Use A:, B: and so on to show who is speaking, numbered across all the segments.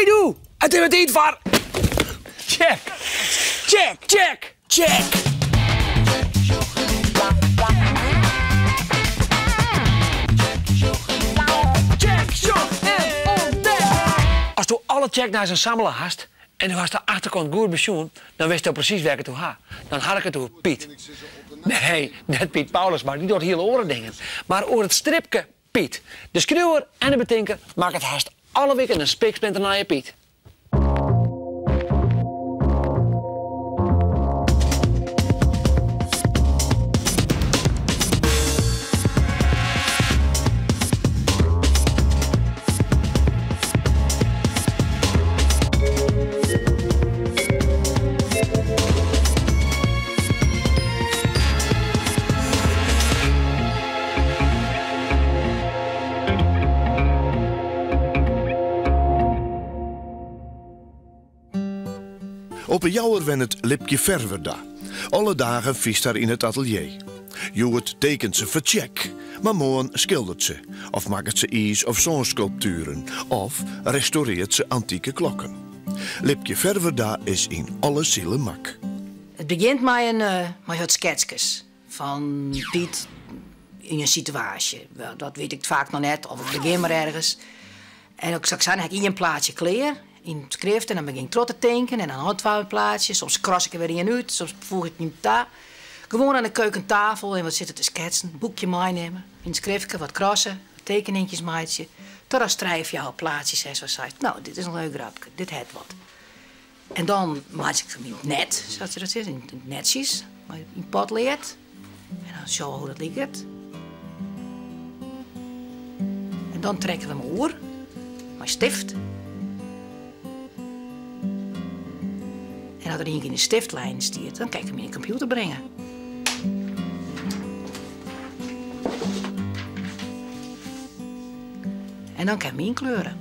A: Hey doe, it is wer tiid foar Tsjek, tsjek, tsjek, tsjek. Tsjek, sjoch en ûntdek! Asto alle Tsjeknijs sammele hast en do hast de achterkant goed besjoen, dan witsto presys wêr't ik it oer ha. Dan ha ik it oer Piet. Nee, net Piet Paulusma, dy docht hiele oare dingen. Mar oer it stripke Piet. De skriuwer en de betinker makket hast alle wiken in spiksplinternije Piet.
B: Op 'e Jouwer wennet Lipkje Ferwerda. Alle dagen fynst har yn it atelier. Hjoed tekent se foar Tsjek, mar moarn skildert se, of makket se iis of sânskulptueren, of restaurearret se antike klokken. Lipkje Ferwerda is yn alle siele mak.
C: It begjint mei in mei wat sketskes fan Piet yn in situaasje. Dat wit ik faak noch net, of ik begjin mar ergens. En ik sak sa, dan ha ik ien plaatsje klear yn it skrift en dan begjin ik troch te tinken en dan noch twa plaatsjes. Soms kras ik der wer ien út, soms foech ik ien ta. Gewoan oan de keukentafel en wat sitte te sketsen, boekje meinimme, yn it skriftke wat krasse, wat tekeninkjes meitsje. Totdat trije, fjouwer plaatsjes hast wêr'tst seist, no, dit is in leuk grapke, dit hat wat. En dan meitsje ik him yn it net, sa't se dat sizze, yn it netsjes, mei yn potlead. En dan sjogge we hoe't dat liket. En dan trekke we him oer mei stift. En as er ien kear yn de stiftlinen stiet, dan kin ik him yn de kompjûter bringe. En dan kin ik him ynkleuren.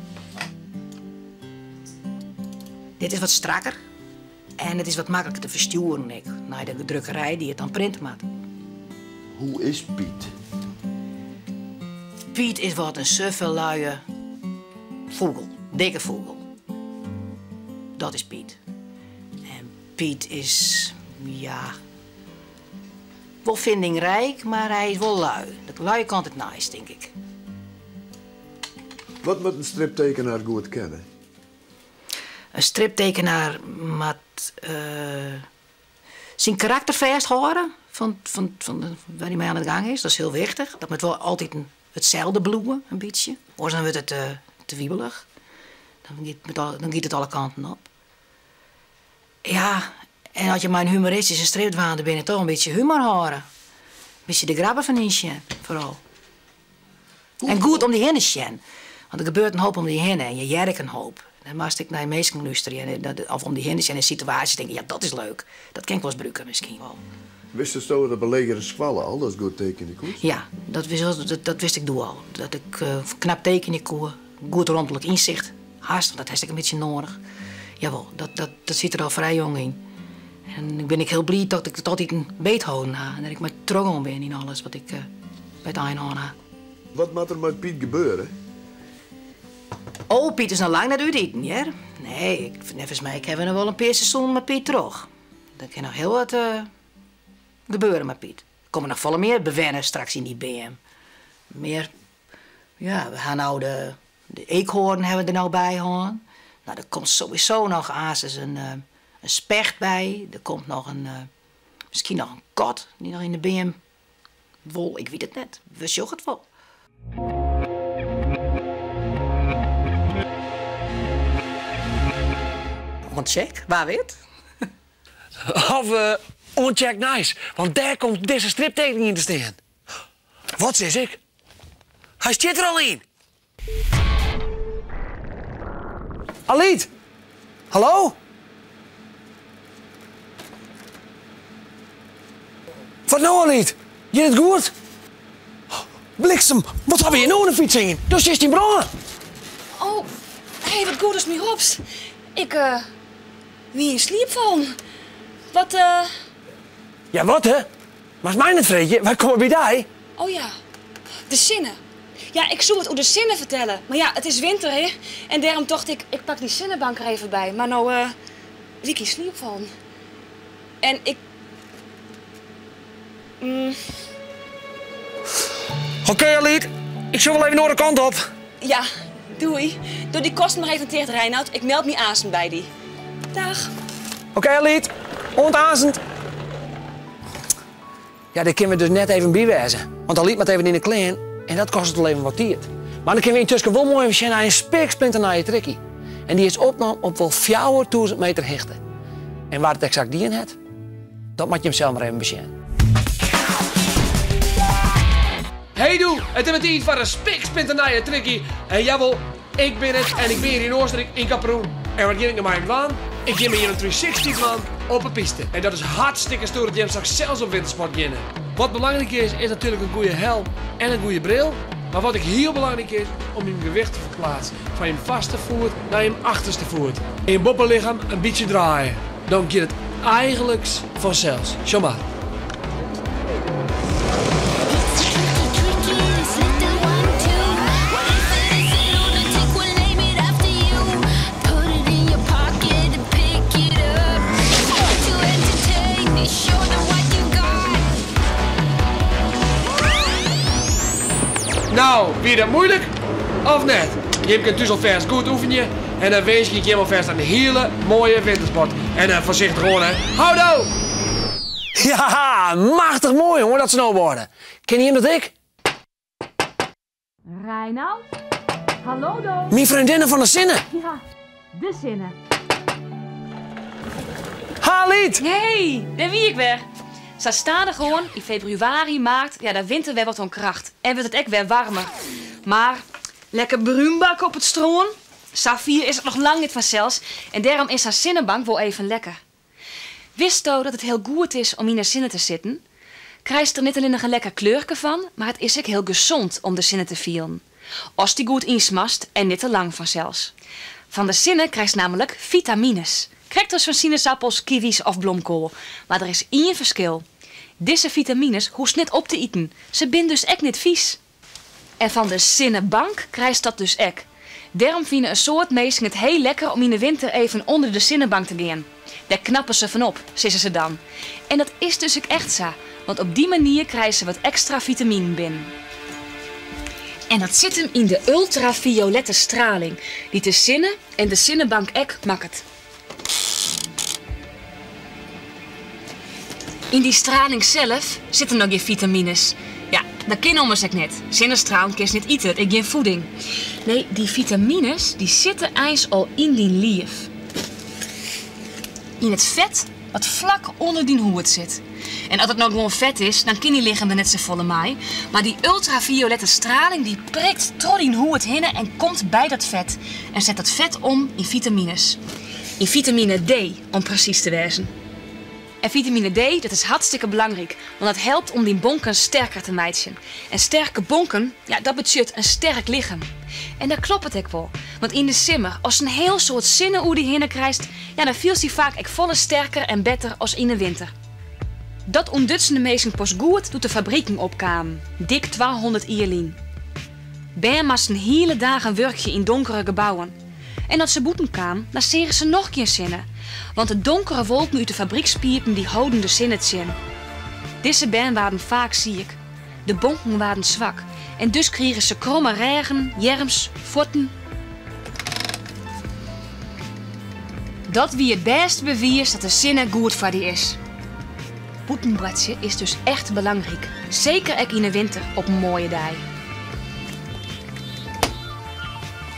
C: Dit is wat strakker en it is wat makliker te ferstjoeren ek nei de drukkerij dy't it dan printe moat.
B: Hoe is Piet?
C: Piet is wat in suffe, luie fûgel, dikke fûgel. Dat is Piet. En Piet is, ja, wol findingrijk, mar hy is wol lui. De luie kant it neist, tink ik.
B: Wat moat in striptekenaar goed kenne?
C: In striptekenaar moat syn karakter fêsthâlde fan wêr't hy mei oan de gang is. Dat is hiel wichtich. Dat moat wol altyd itselde bliuwe, in bytsje. Oars dan wurdt it te wibelich. Dan giet it alle kanten op. Ja, en as je mei in humoristyske strip dwaande binne, toch in bytsje humor hâlde. In bytsje de grappen fan ynsjen, foaral. En goed om dy hinne sjen. Want der gebeurt in hoop om dy hinne en je hearre ek in hoop. Dan moatst ek nei minsken lústerje of om dy hinne sjen in situaasjes tinke, ja dat is leuk. Dat kin ik wolris brûke miskien wol.
B: Wistesto it op 'e legere skoalle al datst goed tekenje koest?
C: Ja, dat dat wist ik doe al. Dat ik knap tekenje koe, goed romtlik ynsicht hast, want dat hast ek in bytsje noadich. Jawol, dat dat siet der al frij jong yn. En ik bin ek hiel bliid dat ik it altyd beet holden ha en dat ik mar trochgien bin yn alles wat ik by it ein hân ha.
B: Wat moat der mei Piet gebeure?
C: Oh, Piet is noch lang net útiten, hear. Nee, ik, neffens my kinne we noch wol in pear seizoenen mei Piet troch. Der kin noch hiel wat gebeure mei Piet. Der komme noch folle mear bewenners straks yn dy beam. Mear, ja, we ha no de, de eekhoarn hawwe we der no by hân. No, der komt sowieso noch aansens in, in specht by. Der komt noch in, miskien noch in kat dy't noch yn de beam wol. Ik wit it net. We sjogge it wol. Oant Tsjek, wa wit?
A: Of oant Tsjek Nijs, want dêr komt dizze striptekening yn te stean. Wat sis ik? Hy stiet der al yn! Alyt! Hallo? Wat no Alyt? Giet it goed? Bliksem, wat ha we hjir no oan de fyts hingjen? Do stiest yn brân!
D: Oh, hé, wat goed datst my ropst. Ik wie yn sliep fallen. Wat.
A: Ja, wat hè? Moatst my net freegje, wy komme by dy.
D: Oh ja, de sinne. Ja, ik soe wat oer de sinne fertelle, mar ja, it is winter hè en dêrom tocht ik, ik pak dy sinnebank der even by. Mar no wie ik yn sliep fallen. En ik. Mm.
A: Oké, Aliet, ik sil wol even de oare kant op.
D: Ja, doei. Doch dy kasten mar even ticht, Reinoud. Ik meld my aansten by dy. Dag.
A: Oké, Aliet, oant aansten. Ja, dêr kinne we dus net even by wêze. Want Aliet moat even yn de klean en dat kostet al even wat tiid. Mar dan kinne we yntusken wol moai even sjen nei in spiksplinternije trikkie. En dy is opnommen op wol 4000 meter hichte. En wa't it eksakt dien hat, dat moat jim sels mar even besjen. Hey doe, it is wer tiid foar in spiksplinternije trikkie. En jawol, ik bin it en ik bin hjir yn Oostenryk yn Kaprun. En wat gean ik no mei jim dwaan? Ik gean mei jim in 360 dwaan op 'e piste. En dat is hartstikke stoer dat jim straks sels op wintersport geane. Wat belangryk is, is natuerlik in goede helm en in goede bril. Mar wat ek hiel belangryk is, om jim gewicht te ferplaatsen fan jim foarste foet nei jim achterste foet. En jim boppelichem in bytsje draaie. Dan giet it eigenliks fansels. Sjoch mar. No, wie dat muoilik of net? Jim kinne thús alfêst goed oefenje en dan winskje ik jim alfêst in hiele moaie wintersport. En eh, foarsichtich oan hè. Houdoe! Ja, machtich moai jonge dat snowboarden. Kinne jim dat ek?
D: Reinoud? Hallo do.
A: Myn freondinne fan de sinne.
D: Ja, de sinne.
A: Ha Liet!
D: Hey, dêr wie ik wer. Sa stadichoan, yn februari, maart, ja, dan wint er wer wat oan kracht en wurdt it ek wer waarmer. Mar lekker brúnbakke op it strân? Safier is it noch lang net fansels en dêrom is sa'n sinnebank wol even lekker. Witsto dat it hiel goed is om yn 'e sinne te sitten? Krijst der net allinnich in lekker kleurke fan, mar it is ek hiel gesond om de sinne te fielen. Ast dy goed ynsmarst en net te lang fansels. Fan de sinne krijst nammentlik fitamines. Krekt as fan sinesappels, kiwis of blomkoal. Mar der is ien ferskil. Dizze fitamines hoechst net op te iten. Se bin dus ek net fys. En fan de sinnebank krijst dat dus ek. Dêrom fine in soad minsken it heel lekker om yn de winter even ûnder de sinnebank te gean. Dêr knappe se fan op, sizze se dan. En dat is dus ek echt sa, want op dy manier krije se wat ekstra fitaminen binnen. En dat sit him yn de ultrafiolette straling dy't de sinne en de sinnebank ek makket. Yn dy straling sels sitte noch gjin fitamines. Ja, dat kin ommers ek net. Sinnestralen kinst net ite, it is gjin foeding. Nee, dy fitamines dy sitte eins al yn dyn liif. Yn it fet wat flak ûnder dyn hûd sit. En as it no gewoan fet is, dan kin dyn lichem der net safolle mei. Mar dy ultrafiolette straling dy prikt troch dyn hûd hinne en komt by dat fet en set dat fet om yn fitamines. Yn fitamine D, om presys te wêzen. En fitamine D, dat is hartstikke belangryk, want dat helpt om dyn bonken sterker te meitsjen. En sterke bonken, ja, dat betsjut in sterk lichem. En dat kloppet ek wol, want yn de simmer, ast in hiel soad sinne oer dy hinne krijst, ja, dan fielst dy faak ek folle sterker en better as yn 'e winter. Dat ûntdutsen de minsken pas goed doe't de fabriken opkamen, dik 200 jier lyn. Bern moasten hiele dagen wurkje yn donkere gebouwen. En as se bûten kamen, dan seagen se noch gjin sinne, want de donkere wolken út de fabrykspipen dy holden de sinne tsjin. Dizze bern waarden faak siik. De bonken waarden swak en dus krigen se kromme rêgen, earms, fuotten. Dat wie it bêste bewiis dat de sinne goed foar dy is. Bûten boartsje is dus echt belangryk, seker ek yn 'e winter op in moaie dei.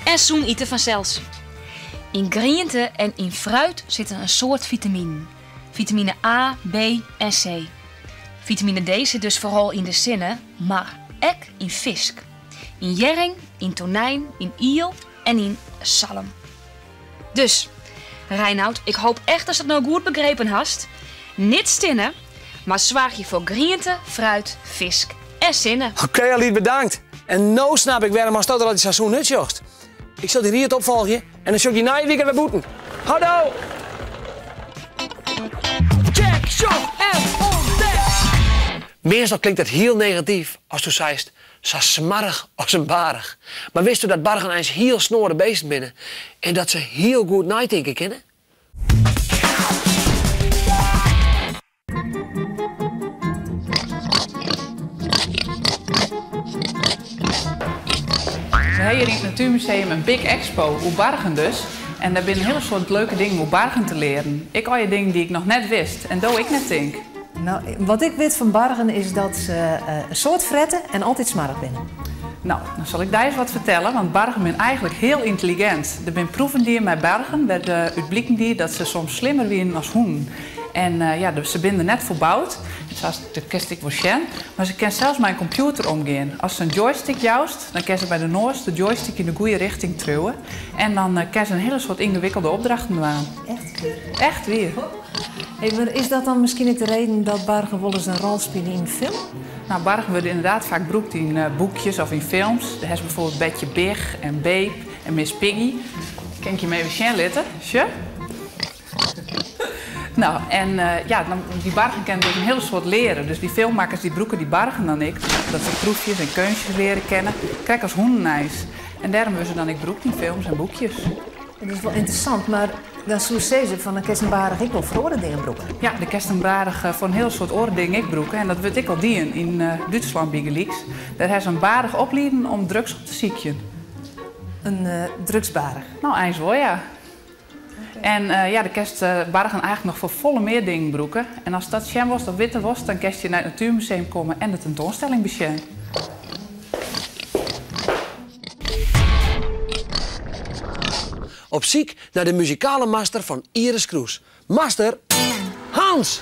D: En sûn ite fansels. Yn griente en yn fruit sitte in soad fitaminen. Fitamine A, B en C. Fitamine D sit dus foaral yn de sinne, mar ek yn fisk. Yn hjerring, yn tonijn, yn iel en yn salm. Dus, Reinoud, ik hoop echt datst it no goed begrepen hast. Net stinne, mar soargje foar griente, fruit, fisk en sinne.
A: Oké, Aliet, bedankt. En no snap ik wêrom asto der altyd sa sûn útsjochst. Ik sil dy ried opfolgje en dan sjoch ik dy nije wike wer bûten. Houdoe! Check, sjoch en ûntdek! Meastal klinkt dat hiel negatyf asto seist. Sa smarrich as in baarch. Mar witsto dat bargen eins hiel snoade beesten binne en dat se hiel goed neitinke kinne?
E: Se ha hjir yn it Natuermuseum in big expo oer bargen dus. En dêr binne in hiele soad leuke dingen oer bargen te learen. Ek allegear dingen dy't ik noch net wist en do ek net tink.
F: No, wat ik wit fan bargen is dat se in soad frette en altyd smarrich binne.
E: No, dan sil ik dy ris wat fertelle, want bargen binne eigentlik hiel yntelligint. Der binne proeven dien mei bargen wêr't út bliken die dat se soms slimmer wienen as hûnen. En ja, se binne der net foar boud, sa dat kinst ek wol sjen, mar se kinne sels mei in kompjûter omgean. Ast se in joystick joust, dan kinne se by de noas de joystick yn de goede richting triuwe en dan kinne se in hiele soad yngewikkelde opdrachten dwaan.
F: Echt wier?
E: Echt wier.
F: Hey, mar is dat dan miskien ek de reden dat bargen wolris in rol spylje yn film?
E: No, bargen wurde ynderdaad faak brûkt yn boekjes of yn films. Dêr hast byfoarbyld Betje Big en Babe en Miss Piggy. Kin ik jim even sjen litte. Sjoch. No, en ja, dan, dy bargen kinne dus in hiele soad leare. Dus dy filmmakkers dy brûke dy bargen dan ek, dat se proefjes en keunstjes leare kinne, krekt as hûnen eins. En dêrom wurde se dan ek brûkt yn films en boekjes.
F: Dat is wol ynteressant, mar dan soest sizze fan dan kinst in baarch ek wol foar oare dingen brûke.
E: Ja, dan kinst in baarch foar in hiel soad oare dingen ek brûke en dat wurdt ek al dien yn Dútslân bygelyks. Dêr ha se in baarch oplieden om drugs op te sykjen.
F: In drugsbaarch?
E: No, eins wol, ja. En ja, dan kinst bargen eigentlik noch foar folle mear dingen brûke. En ast dat sjen wolst of witte wolst, dan kinst hjir nei it Natuermuseum komme en de tentoanstelling besjen.
A: Op syk nei de muzikale master fan Iris Kroes. Master Hans!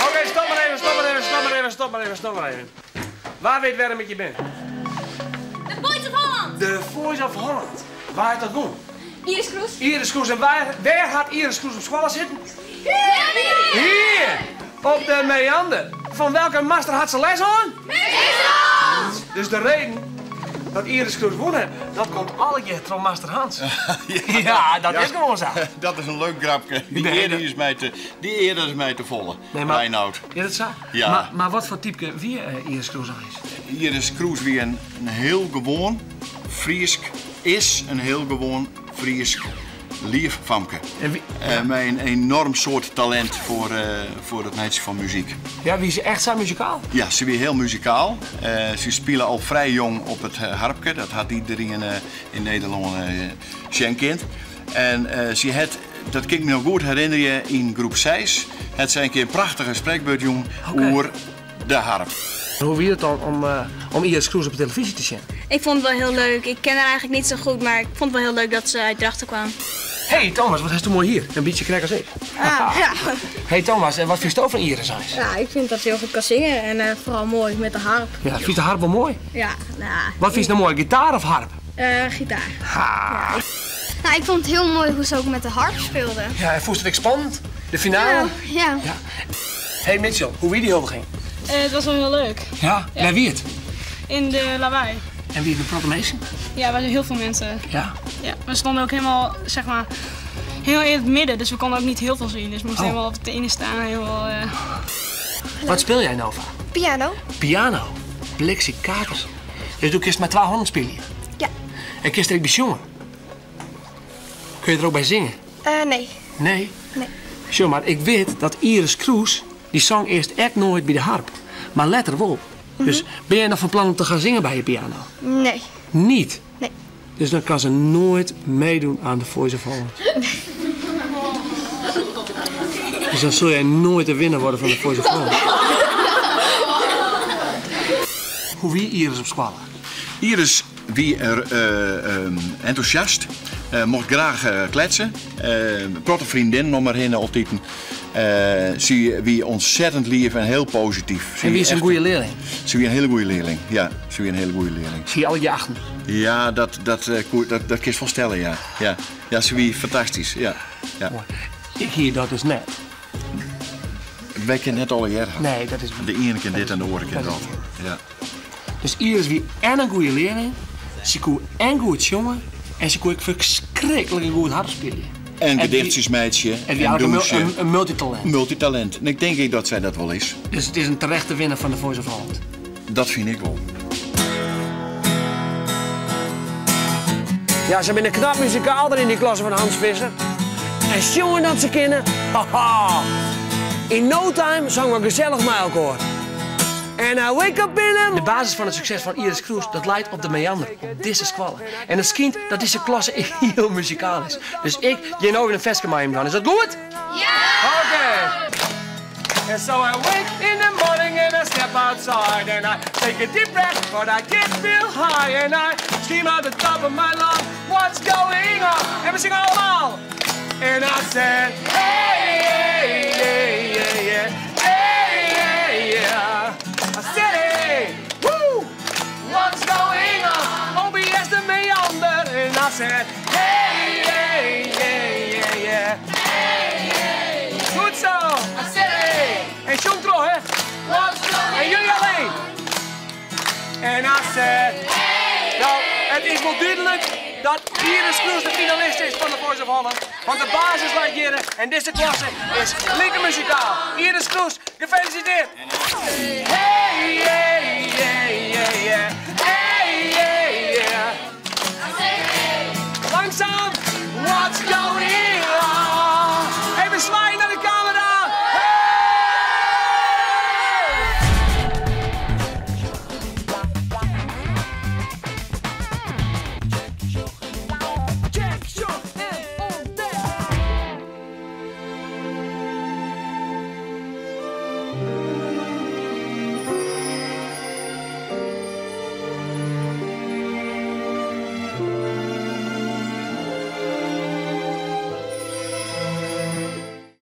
A: Oké, stop mar even, stop mar even, stop mar even, stop mar even, stop mar even. Wa wit wêrom ik hjir bin?
G: The Voice of Holland!
A: The Voice of Holland. Wa hat dat wûn?
G: Iris Kroes.
A: Iris Kroes. En wêr, wêr hat Iris Kroes op skoalle sitten?
G: Hier!
A: Hier! Op de Meander. Fan welke master hat se les hân?
G: Meester Hans!
A: Dus de reden dat Iris Kroes wûn hat, dat komt allegear troch master Hans. Ja, dat is gewoan sa.
H: Dat is in leuk grapke. Dy earde is my te, dy earde is my te folle,
A: Nee, mar,
H: Reinoud.
A: Is dat sa?
H: Ja.
A: Mar, mar wat foar typke wie Iris Kroes eins?
H: Iris Kroes wie in hiel gewoan Frysk, is in hiel gewoan Frysk leaf famke.
A: En wie,
H: Mei in enorm soad talint foar, foar it meitsjen fan muzyk.
A: Ja, wie se echt sa muzikaal?
H: Ja, se wie hiel muzikaal. Se spile al frij jong op it harpke. Dat hat iderien yn Nederlân sjen kind. En se hat, dat kin ik my noch goed herinnerje, yn groep seis hat se in kear in prachtige sprekbeurt jûn oer de harp.
A: Hoe wie it dan om Iris Kroes op de telefyzje te sjen?
G: Ik vond het wel heel leuk. Ik ken haar eigenlijk niet zo goed, maar ik vond het wel heel leuk dat ze uit Drachten kwam.
A: Hey Thomas, wat hast do moai hier? In bytsje krekt as ik.
G: Ah, ja.
A: Hey Thomas, en wat fynsto fan Iris eins?
G: Ja, ik vind dat ze heel goed kan zingen en eh, vooral mooi met de harp.
A: Ja, fynst de harp wol moai?
G: Ja, nou.
A: Wat fynst no moai, gitaar of harp?
G: Eh, gitaar.
A: Ha.
G: Ja. Nou, ik vond het heel mooi hoe ze ook met de harp speelde.
A: Ja, en fûnst it ek spannend? De finale?
G: Ja.
A: ja. Hey Mitchell, hoe wie dy huldiging?
I: Eh, het was wel heel leuk.
A: Ja?
I: Ja.
A: Wêr wie it?
I: In de Lawei.
A: En wie de protte minsken?
I: Ja, er waren heel veel mensen.
A: Ja?
I: Ja, we stonden ook helemaal, zeg maar, heel in het midden, dus we konden ook niet heel veel zien. Dus we moesten
A: Oh.
I: helemaal op de tenen staan. Helemaal, eh,
A: Wat speel jij Nova?
G: Piano.
A: Piano. Bliksemkakels. Dus do kinst mei twa hannen spylje?
G: Ja.
A: En kinst der ek by sjonge? Kun je der ook by singe?
G: Eh, nee.
A: Nee?
G: Nee.
A: Sjoch mar, ik wit dat Iris Kroes dy song earst ek noait by de harp, mar letter wol. Dus bin jij noch fan plan om te gaan zingen by je piano?
G: Nee.
A: Niet?
G: Nee.
A: Dus dan kan ze nooit meedoen aan de Voice of Holland. Dus dan zul jij nooit de winnaar worden van de Voice of Holland. Hoe wie Iris op skoalle?
H: Iris wie entûsjast, mocht graach kletsen. Protte freondinnen om har hinne altiten. Sy wie ontzettend lief en hiel posityf.
A: En wie se in goede learling?
H: Se wie in hiele goede learling, ja. Se wie in hiele goede learling.
A: Se hie allegear achten?
H: Ja, dat, dat, dat, dat kinst wol stelle, ja. Ja, ja se wie fantastysk, ja. Ja.
A: Ik hie dat dus net.
H: Wy kinne net allegear ha.
A: Nee, dat is.
H: De iene kin dit en de oare kin dat. Ja.
A: Dus Iris wie en in goede learling, se koe en goed sjonge en se koe ek ferskriklik goed harpspylje.
H: En gedichtsjes meitsje.
A: En wie eigenlijk in multitalint.
H: Multitalint. En ik denk ek dat sy dat wol is.
A: Dus it is in terechte winner fan de Voice of Holland.
H: Dat fyn ik wol.
A: Ja, se binne knap muzikaal der yn dy klasse fan Hans Visser. En sjongen dat se kinne, haha! In no time songen we gesellich mei elkoar. And I wake up in a... De basis fan it sukses fan Iris Kroes dat leit op de Meander, op dizze skoalle. En it skynt dat dizze klasse hiel muzikaal is. Dus ik gean no even in ferske mei jim dwaan. Is dat goed?
G: Ja!
A: Oké. And so I wake in the morning and I step outside and I take a deep breath, but I get real high and I scream out the top of my lungs, what's going on? En we zingen allemaal. And I said, hey, hey, hey, yeah, yeah, hey, yeah, yeah. I said, hey, woo, what's going on? OBS de Meander. And I said, hey, yeah, yeah, yeah, yeah. Goed zo. I said, hey. En sjong troch, hè. En jullie alleen. En I said, Nou, it is wol dúdlik dat Iris Kroes de finalist is fan de Voice of Holland. Want de basis leit hjir en dizze klasse is like muzikaal. Iris Kroes, gefelisitearre. Hey!